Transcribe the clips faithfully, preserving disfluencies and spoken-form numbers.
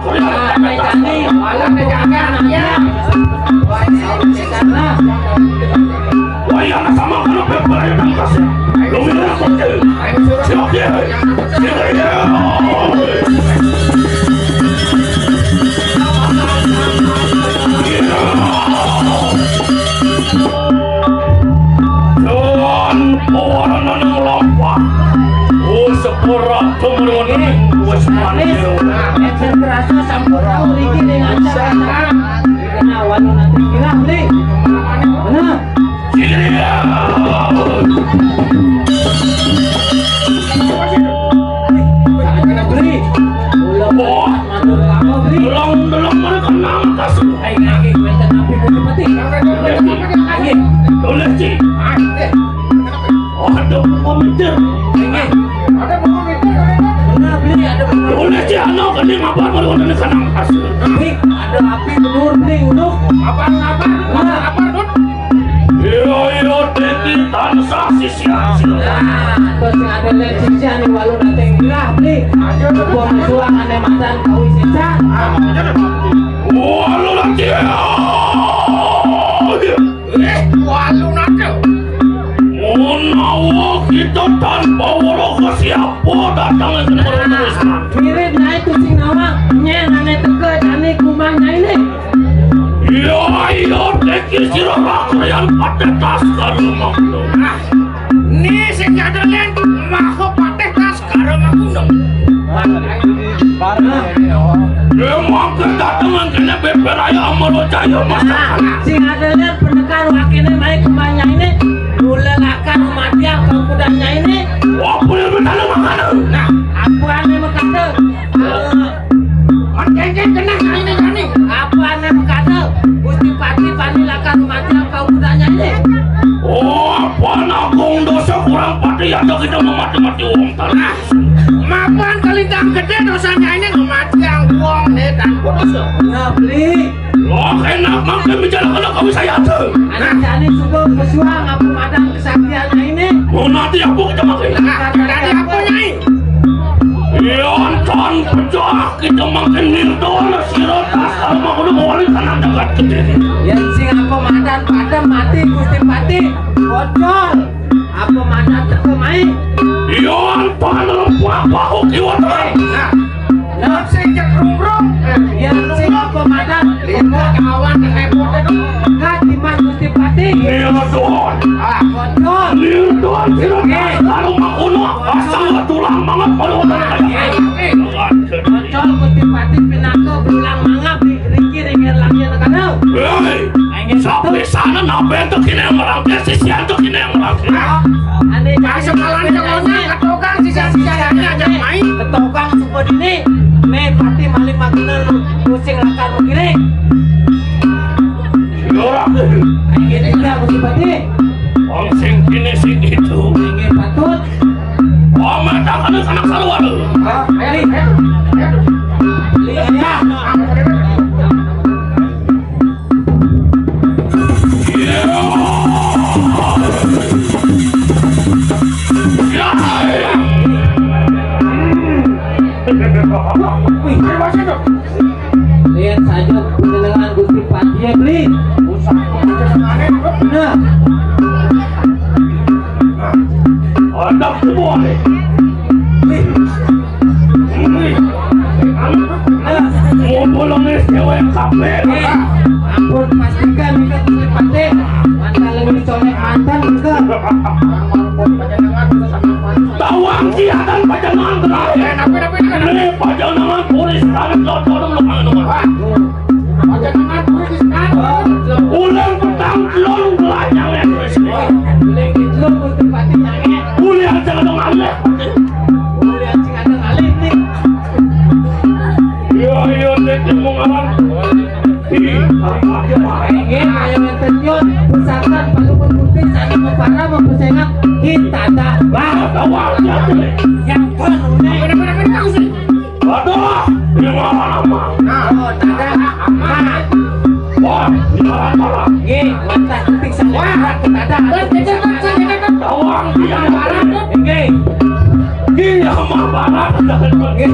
Wah, anak sama kalau bebel aja tangkas ya. Lu mirip aja. Siap ya. Siap ya. Dan pewarna nang lampah. Oh, sepura temuan wis manis. Terasa sampun tahu riki dengan cara. Nah, walau nanti gila, beli. Benar. Beli. Belum, belum, belum, mana kenal kasih. Ayo, ayo, wenten napi kudu peti. Ayo. Boleh, Ci. Aduh, mau mikir. Ayo. Ada mau mikir. Benar, beli, ada mau. Boleh, Ci, anu, kene ngapa baru ada kenal kasih. Beli, ada api belur, beli, udah. Apa, apa? Apa, apa, Dut? Iya, iya, Diki tansah sisi hasil. Nah, terus sing ada lihat sisi anu walu nanti gerah, beli. Ayo, coba musuhan ane macan kawi sisa. Walu lagi. Eh, walu nanti. Menawa kita tanpa wara ke siapa datang ke negara terus. Mirip naik kucing nawang, nyen ane teke jani kumahnya ini. Iya, iya, Diki sira rakryan Patih Taskara Makuna. Nah, ni sing jadelen maha Patih Taskara Makuna. Dia mangke dateng kene beber ayo Amara Jaya, Mas. Nah, sing jadelen pendekar wakene mai kumanya ini, mulai lakar madiah kau kudanya ini. Wah, boleh bertanya makanan. Nah, apa ane mekate? Mencengceng kena kaine jani. Apa ane mekate? Gusti Pati pani lakar mati apa kudanya ini? Oh, apa nanggung dosa kurang pati ada kita memati-mati wong tanah. Mapan kalintang gede dosanya ini memati yang wong ne dan dosa. Ya, beli. Loh, enak mangke bicara kalau kau saya tuh. Anak jani suka pesuang apa madang kesaktiannya ini? Mau nanti apa kita makan? Nah, dari apa, Nyai? Yen tan pecah kita makan nirdono sira tas kalau mau kudu mawali tanah dekat gede. Yen sing apa madan padam mati Gusti Pati. Bocor. Apa madan teko mai? Yen tan lemah bahu kiwa terang. Nah, nah, sing cek rung-rung. Yen sing apa madan? Lima kawan repot itu. Hati Mas Gusti Pati. Iya, Tuhan. Ah, bocor. Iya, Tuhan. Sira tas kalau mau kudu asal tulang banget kalau udah. Bocor Gusti Pati pinaka berulang mangap di riki ring Erlangga negara. Hei, sampai sana nabe tuh kini yang merangkis, sisian tuh kini yang merangkis. Ane semalam jengolnya ketokan sisian-sisiannya aja main. Ketokan suku dini, me Pati maling maguna pusing lakar menggiring. Ora. Ayo kita Gusti Pati. Wong sing kene sing itu. Inggih patut. Wong matakan anak sarwa. Ah, ayo, ayo, ayo. Iya. Wih, ayo, masuk, Dok. Lihat saja penjenengan Gusti Pati ya, beli. Nah. Ada semua nih. Nih. Nih. Nah. Mau bolong nih cewek kabeh. Eh, ampun, pastikan itu Gusti Pati. Mantan lebih colek mantan juga. Tawang kiatan pajangan terakhir. Ini pajangan tulis tangan cocok dulu, Pak. Pajangan tulis tangan. Ulang petang telung belanyang ya tulis. Ulang aja kadang aneh. Iya, iya, Dek, mau ngaran. Inggih, kaya wénten nyuwun, pusarkan palungun putih saking para mempesengak kita dah. Wah, tawar jatuh. Yang pun. Aduh, ini malah lama. Nah, oh, tada. Nah. Wah, ini malah lama. Nggih, wantah ketik saja. Wah, tada. Tawang dia. Nggih. Dia mah barat. Nggih.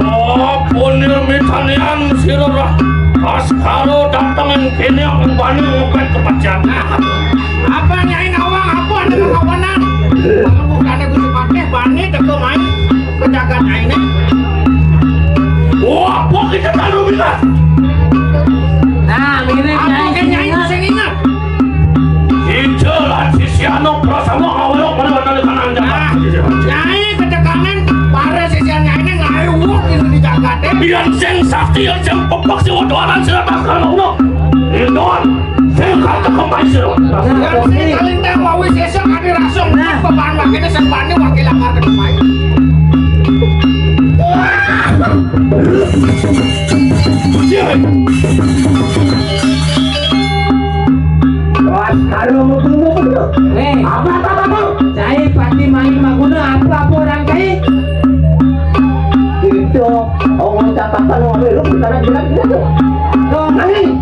Oh, punir mitanian sira Baskara dateng ing kene, umpane ngepet kepacan. Apa Nyai nawang apa ane kawanan? Kalau bukannya Gusti Patih bani teko main ke jagat Nyai ini. Oh, apa kita taruh bilas? Nah, mirip apa Nyai ke Nyai sing ingat. Ija lan sisiano prasama ngawelok pada bakal kanan jagat. Nah, Nyai ketekangan para sisian Nyai ini ngayu wong ini di jagat. Yang sing sakti, yang sing pepek, sing waduanan, sing atas karena ulo. Indon, sing kata kemai sing. Yang sing kalintang wawi sesek adi rasung. Nah, beban wakilnya sing bani wakil akar kemai. Wah, karo mau tunggu. Eh, apa, apa, apa? Cai pati main maguna apa, apa orang kai? Itu, orang catatan orang lu bukan bilang gitu. Lo maning.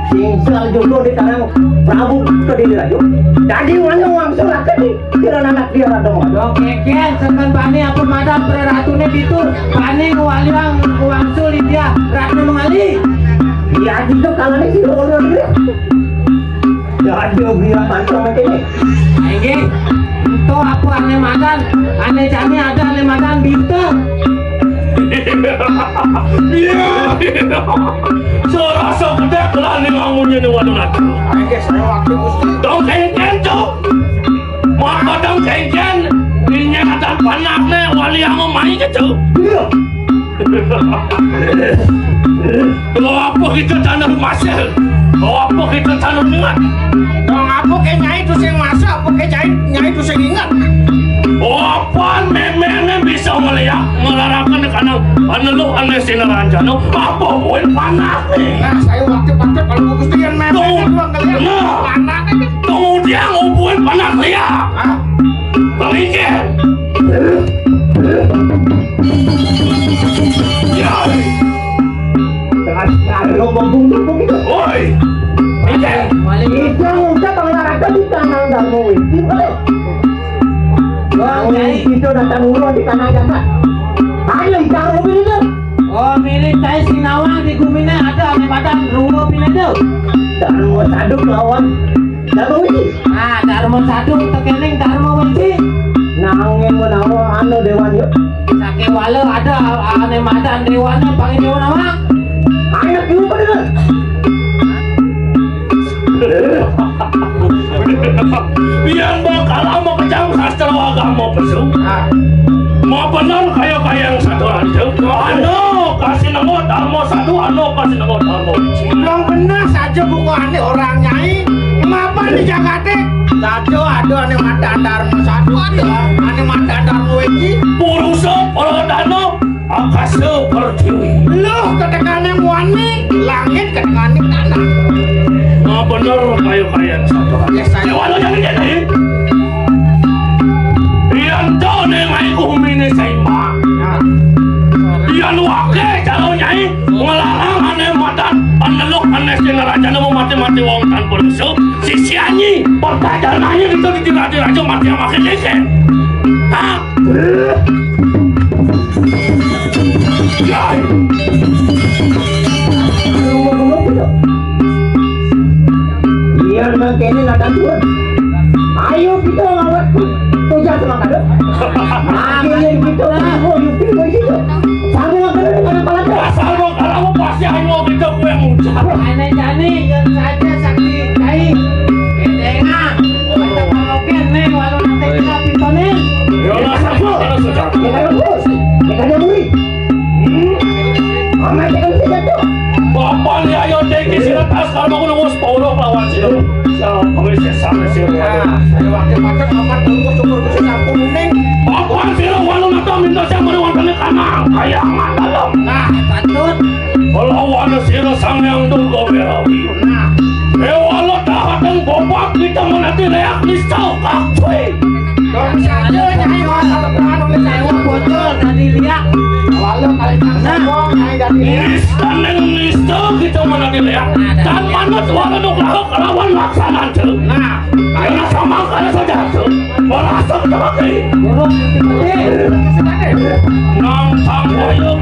Sing selalu jodoh di tangan Prabu Kediri Rajo. Jadi, mana uang surat tadi? Kira anak dia rada mau. Yo, keker, sengken bani apa madan praratune ditu? Bani ngwaliang uang suli dia, Ratna Mengali. Iya, gitu, kalau ini sih, orang dia. Ya, dia bilang mantap macam ini. Inggih. Ento apa ane madan? Ane jani ada ane madan bintang. Iya. Serasa gedek lah ning angunnya ning wadon aku. Inggih, saya waktu Gusti. Dong, kencen, Cuk. Maka dong, kencen. Ini ada panaknya, wali yang mau main, Cuk. Iya. Lho, apa kita tanur masih? Lho, apa kita tanur ingat? Dong, apa ke Nyai itu sing masak, apa ke Nyai, Nyai itu sing ingat? Apan méméné bisa ngléak nglaraken kanang paneluk ané sinaranjana, apa buin panahné? Nah, saya waktu pakai kalau Gusti yang mémé tuh, dua ngeliat nah. Panahné kan. Kemudian ngubuin panah léak. Ah. Pengikir. Ya. Dengan, dengan lubung-lubung itu. Woi. Pengikir. Itu udah pengelaratan di tangan kamu itu. Wah, Nyai. Itu datang dulu di tanah jagat. Ayo, ikan mobil itu. Oh, milik Nyai Sinawang di guminé ada ané madan Ruwo Pineda. Darma Saduk lawan Darma Wiji. Ah, Darma Saduk tekening Darma Wiji. Nanging menawa anu déwan yuk. Sakéwala ada ané madan déwané panggih déwa nawang. Anak ibu pada. Yén bakal makejang sastra agama pesu. Ah. Mau bener kaya-kaya yang satu aja. Anu kasih nemu Darma Saduk, anu kasih nemu Darma Wiji. Yang bener saja buku ané orang Nyai. Mapan di jagaté. Saja ada ané madan Darma Saduk, ada ané madan Darma Wiji. Purusa Pradana. Akasa pertiwi. Luh ketekané muani, langit ketekané tanah. Nah, bener kaya-kaya satu. Ya, saya. Déwa lo jadi jadi. Yén to ning ae guminé seimbang. Nah. Yén waké cara Nyai ngelarang ané madan, paneluk ané sing rajané mau mati-mati wong tanpa resu. Sisi anyi, pertajaran anyi itu di raja-raja mati sama kene. Hah? Iya, memang kene nada turun. Ayo kita ngawat tugas sama kada. Amin kita mau yuk kita itu. Sama kada dengan kepala. Asal mau kalau pasti ayo kita kue ngucap. Aneh jani yang saja sakti kai. Edenga. Macam karaoke nih walau nanti kita pintonin. Ya lah, sabar. Kita bos. Kita murid. Amat kan sih jatuh. Bapak ni ayo teki sila tas kalau aku nunggu sepuluh lawan sila. Siapa kami sesama sila. Nah, saya wakil macam amat nunggu syukur bisa sapu kuning. Bapak sila walau nanti minta siapa ni wanita ni kanang. Kayak amat dalam. Nah, patut. Lawan sira Sang Hyang Durga Wirawi. Nah. Ewala dahateng bobat kita menanti leak nista kakui. Dong saja nyai wala tekan oleh saya bocor tadi liak. Lalu kali sombong nyai jadi liak. Nista neng nista kita menanti leak. Dan manut wala nuk lahuk lawan laksanante. Nah. Karena sama karena saja. Merasa kecemati. Nang tanggoyong.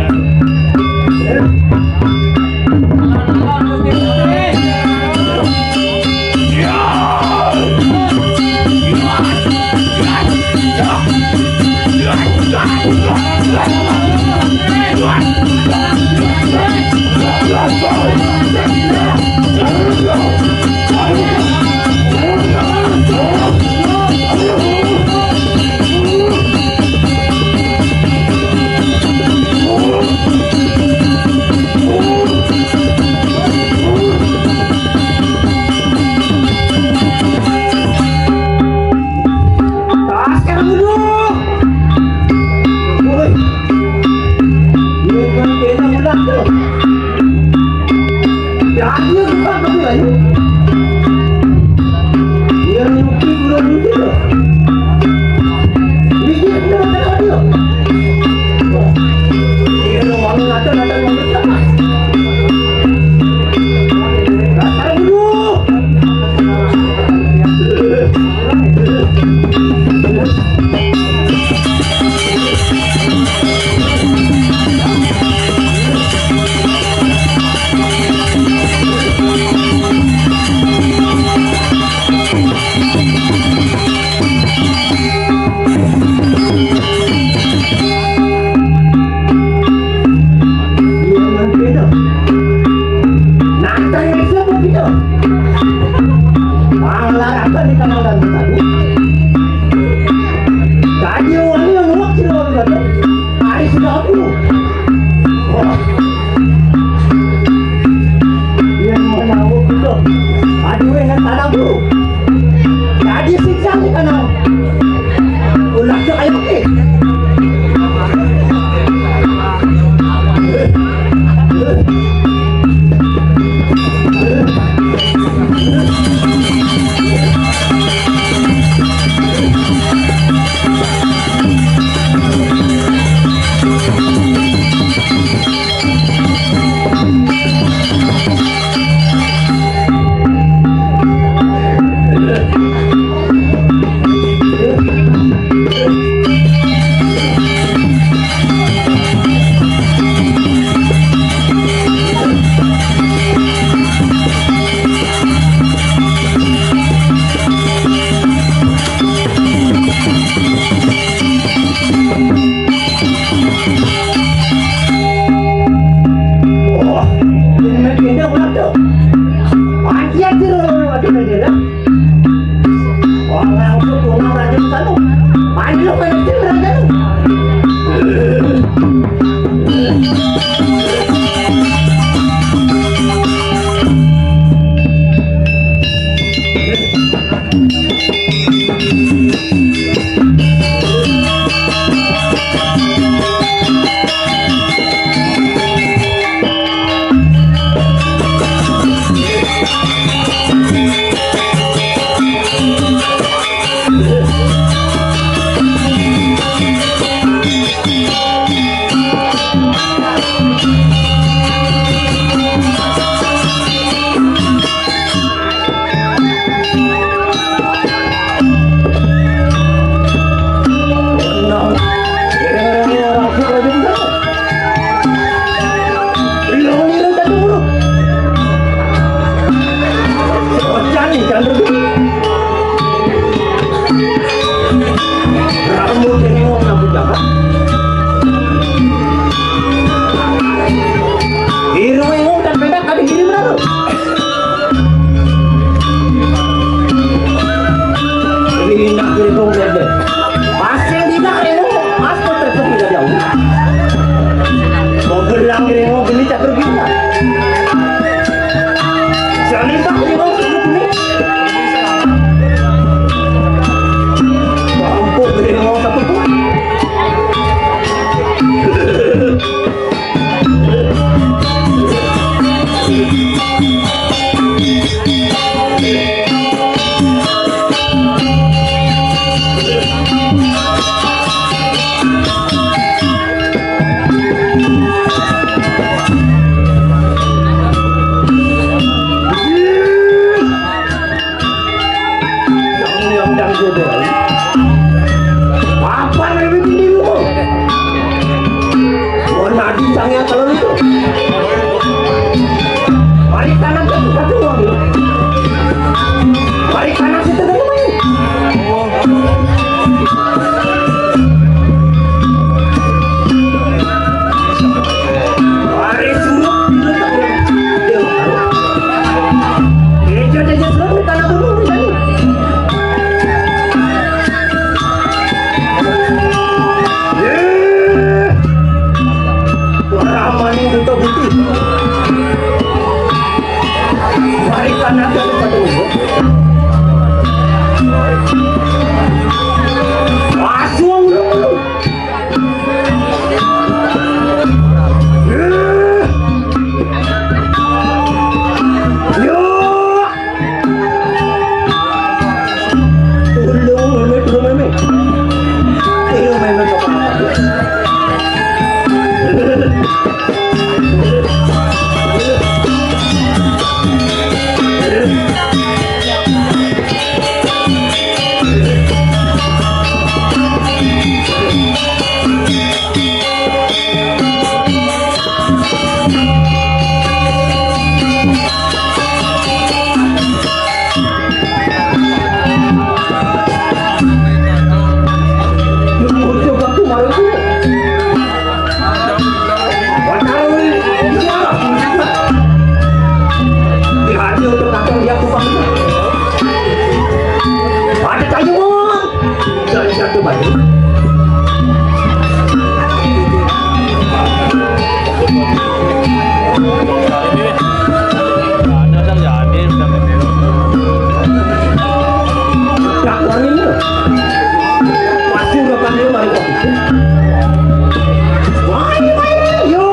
Pindah pulang tuh. Anjir, anjir, anjir, anjir, ya. Orang tuh rumah raja di sana. Anjir, lu pengen sih raja lu. Irung-irung dan pedak ada kirim lalu. Ini nak kiri kong deh. Pas yang tidak remo, pas kau terpeti dari jauh. Kau gelang remo geni tak berguna. Salimbak remo sebut ini. Mampu remo satu pun. Yang dangdut ya. Apa lebih tinggi lu? Oh, nadi tangnya kalau itu. Mari kanan ke satu uang. Mari kanan situ dulu, Mas. Mari suruh. Dia, dia, dia, dia, dia, dia, dia, dia, dia, dia, Ramane buta putih. Barikan aja pada umur. Masuk dulu. Yo. Tulung, Meme, tulung, Meme. Tulung, Meme, Ada kayu. Dari satu batu. Ada sang jadi. Tak wangi ni. Pasti udah panggil mari kau. Wah, ini main yo.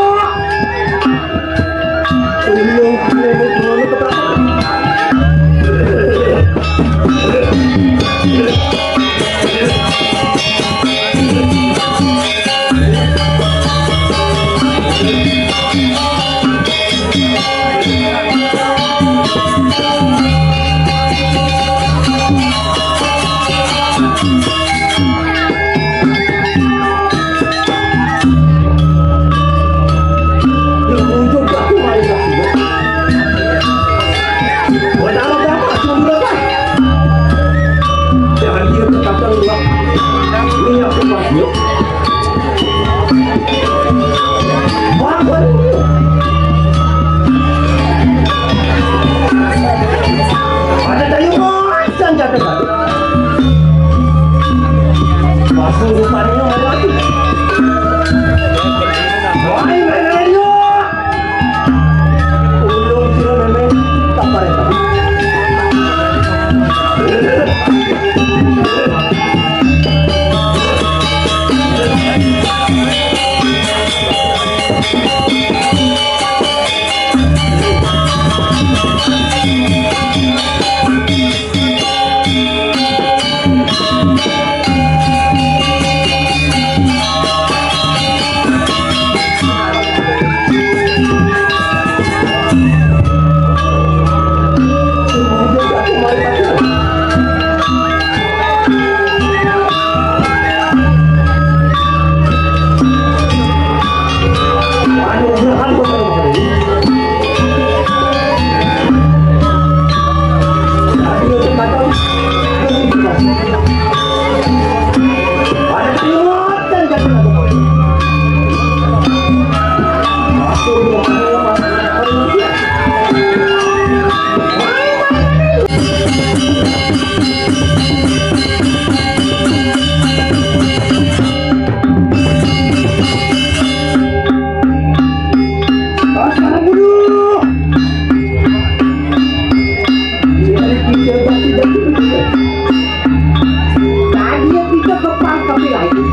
Tadi ya kita ke pangkep lagi.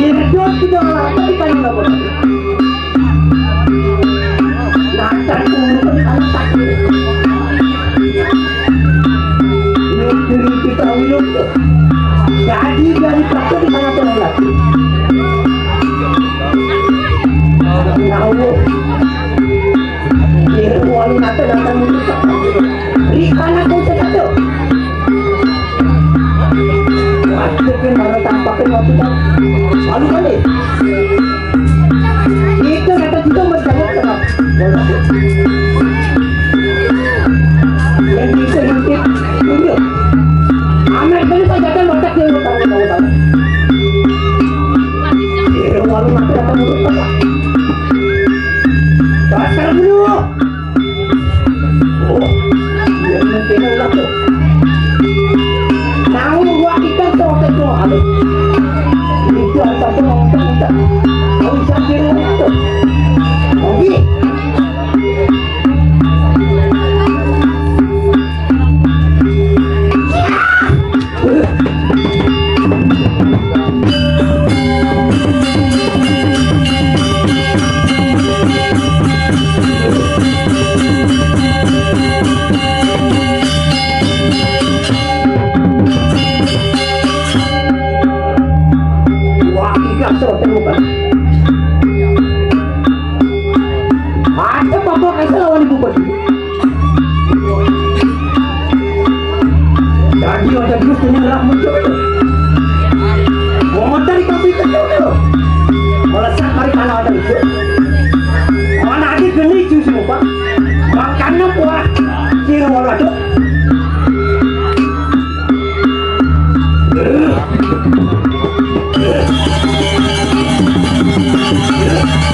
Ini tuh kita olah tadi kan nggak boleh. Nah, kan urusan kalau sakit. Ini diri kita hidup tuh. Jadi dari praktek di sana tuh lagi. Tahu. Kira walu nate datang. Rikana kau cakap tu. Waduh, kan baru tampakin waktu tu. Walu kali. Itu kata juga mau jawab tu. Yang bisa yang tip. Tunggu. Amat kali kau datang, otak dia tahu, tahu, tahu. Kira walu nate datang. Dasar dulu. Wah, ikhlas terus, terus, Bang. Ada apa-apa, kayak lawan ibu pergi. Jadi ada terus punya anak muncul itu. Mau dari kami kecil itu. Melesat dari tanah ada itu. Mana ada geni cuci muka. Makannya kuah. Kira walau ada.